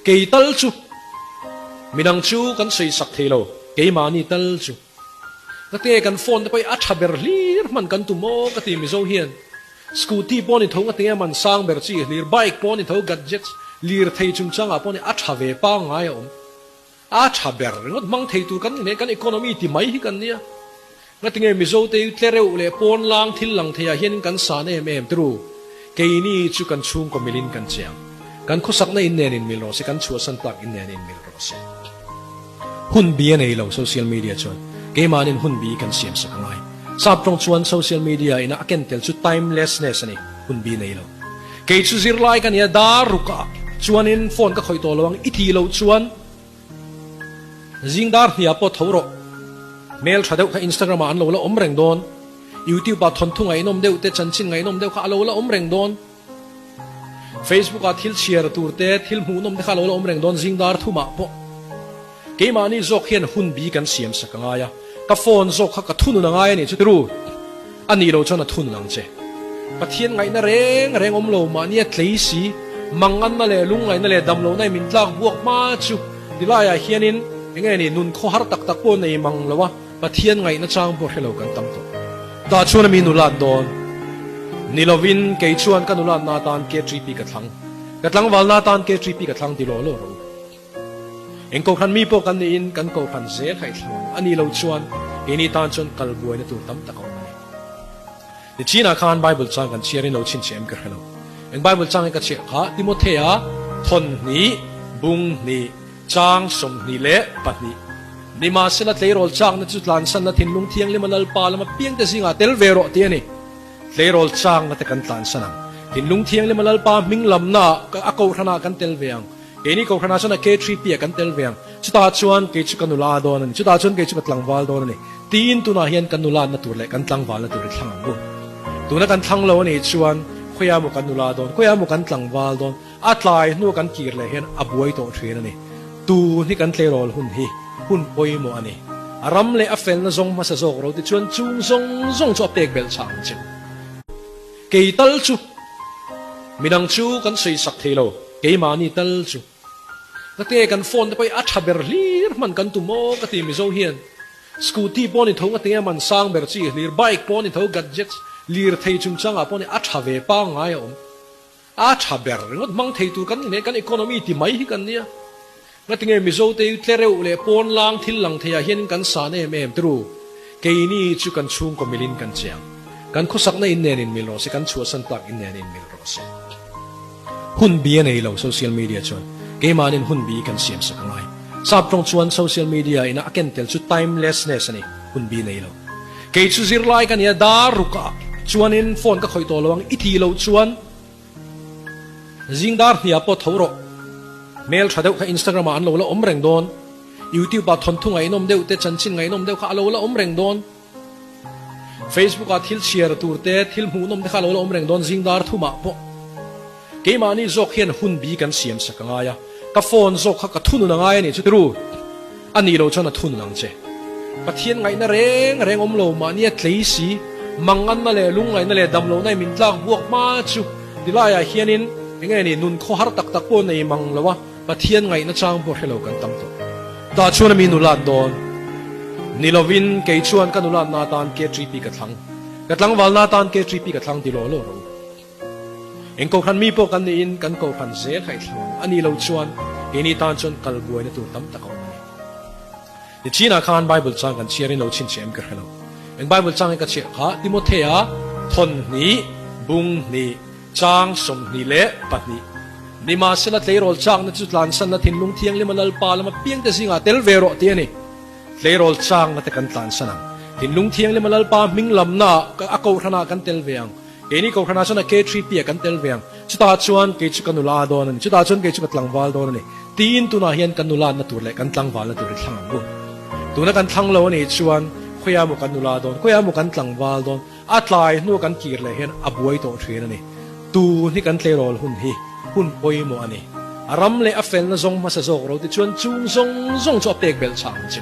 Kei tal chu midang chu kan sawi sak thei lo, keimahni tal chu. Ka te kan phone te pawh hi a tha ber hlir hman kan tum aw ka ti Mizo hian. Scooty pawh ni tho ka ti a man sang ber chi hlir, bike pawh ni tho gadgets lirthei chungchangah pawh ni a tha ve pangngai a awm. A tha ber ringawt hmang thei tur kan ni hle, kan economy ti mai hi kan nia. Ngatinge Mizo te hi tlereuh leh pawn lang thil lang theiah hianin kan san em em tru. Keini chu kan chhungkaw milin kan chiang. Kan khawsakna in nen in mil rawh se, kan chhuahsan tak in nen in mil rawh se. Hun bi a nei lo social media chuan keimahnin hun bi kan siam sak a ngai. Sap tawng chuan social media ina a ken tel chu timelessness a ni, hun bi nei lo. Kei chu zirlai ka nia dar rukah chuanin phone ka khawih tawh lo ang i tih loh chuan zing dar hniah pawh tho rawh. Hmel tha deuh kha Instagram ah an lo la awm reng dawn. YouTube ah thawnthu ngaihnawm deuh te chanchin ngaihnawm deuh kha a lo la awm reng dawn. Facebook ah thil chhiar tur te thil hmuhnawm te kha a lo la awm reng dawn zing dar thumah pawh. Keimahni zawk hian hun bi kan siam sak a ngai a, ka phone zawk kha ka thunun a ngai a nih chu tiru? A nih loh chuan a thunun ang che. Pathian ngaihna reng reng awm lo mahnia tlei si, manganna leh lungngaihna leh damlohna i min tlak buak hma chu tilaiah hianin eng nge ni nun khawhar tak tak pawh nei mang lo a, Pathian ngaihna chang pawh hre lo kan tam tawh. Tah chuan a mi nulat dawn ni lovin kei chuan ka nulatna atan KTP ka thlang, ka tlangvalna atan KTP ka thlang ti law law rawh u. Eng kohhran mi pawh kan niin kan kohhran zel kha i thlang ang. A nih loh chuan keini tan chuan kal buaina tur tam tak a awm a ni. Nichinah khan Bible chang kan chhiarin lo chhinchhiah em ka hre lo. Eng Bible chang hi ka chhiah kha Timothea thawn hnih, bung hnih, chang 22. Nimahsela tleirawl chakna chu tlansanna thinlung thianghlim a Lalpa lama piangte zingah tel ve rawh tih a ni. Tleirawl chakna te kan tlansan ang. Thinlung thianghlim a Lalpa hming lamna a kohhranah kan tel ve ang. Keini kohhranah chuan a K3P ah kan tel ve ang. Chutah chuan kei chu ka nula dawn a ni, chutah chuan kei chu ka tlangval dawn a ni tiin tunah hian kan nulatna tur leh kan tlangvalna tur hi thlang ang u. Tuna kan thlang lo a nih chuan khawiah maw kan nula dawn, khawiah maw kan tlangval dawn, a tlai hnu kan kir leh hian a buai tawh thin a ni. Tun hi kan tleirawl hun hi hun pawimawh a ni. A ram leh a felna zawng hmasa zawk ro tichuan chung zawng zawng chu a pek belh chhah ang che. Kei tal chu midang chu kan sawi sak thei lo. Keimahni tal chu ka te kan phone te pawh hi a tha ber hlir hman kan tum aw ka ti Mizo hian scooty pawh ni tho ka ti a man sang ber chi hlir bike pawh ni tho gadgets lirthei chungchangah pawh ni a tha ve pangngai a awm a tha ber ringawt hmang thei tur kan ni hle kan economy ti mai hi kan nia Ngatinge Mizo te hi tlereuh leh pawn lang thil lang theiah hianin kan san em em tru? Keini chu kan chhungkaw milin kan chiang. Kan khawsakna in nen in mil rawh se, kan chhuahsan tak in nen in mil rawh se. Hun bi a nei lo social media chuan keimahnin hun bi kan siam sak a ngai. Sap tawng chuan social media ina a ken tel chu timelessness a ni, hun bi nei lo. Kei chu zirlai ka nia dar rukah chuanin phone ka khawih tawh lo ang i tih loh chuan, Zing dar hniah pawh tho rawh. Hmel tha deuh kha Instagram ah an lo la awm reng dawn. YouTube ah thawnthu ngaihnawm deuh te, chanchin ngaihnawm deuh kha a lo la awm reng dawn. Facebook ah thil chhiar tur te, thil hmuhnawm te kha a lo la awm reng dawn zing dar thumah pawh. Keimahni zawk hian hun bi kan siam sak a ngai a. Ka phone zawk kha ka thunun a ngai a nih chu tiru. A nih loh chuan a thunun ang che. Pathian ngaihna reng reng awm lo mahnia tlei si, manganna leh lungngaihna leh damlohna i min tlak buak hma chu tilaiah hianin eng nge ni nun khawhar tak tak pawh nei mang lo a, Pathian ngaihna chang pawh hre lo kan tam tawh. Tah chuan a mi nulat dawn ni lovin kei chuan ka nulatna atan KTP ka thlang, ka tlangvalna atan KTP ka thlang ti law law rawh u. Eng kohhran mi pawh kan niin kan kohhran zel kha i thlang ang. A nih loh chuan keini tan chuan kal buaina tur tam tak a awm a ni. Nichinah khan Bible chang kan chhiarin lo chhinchhiah em ka hre lo. Eng Bible chang hi ka chhiah kha Timothea thawn hnih, bung hnih, chang 22. Nimahsela tleirawl chakna chu tlansanna thinlung thianghlim a Lalpa lama piangte zingah tel ve rawh tih a ni. Tleirawl chakna te kan tlansan ang. Thinlung thianghlim a Lalpa hming lamna a kohhranah kan tel ve ang. Keini kohhranah chuan a K3P ah kan tel ve ang. Chutah chuan kei chu ka nula dawn a ni, chutah chuan kei chu ka tlangval dawn a ni tiin tunah hian kan nulatna tur leh kan tlangvalna tur hi thlang ang u. Tuna kan thlang lo a nih chuan khawiah maw kan nula dawn, khawiah maw kan tlangval dawn, a tlai hnu kan kir leh hian a buai tawh thin a ni. Tun hi kan tleirawl hun hi hun pawimawh a ni. A ram leh a felna zawng hmasa zawk ro tichuan chung zawng zawng chu a pek belh chhah ang che.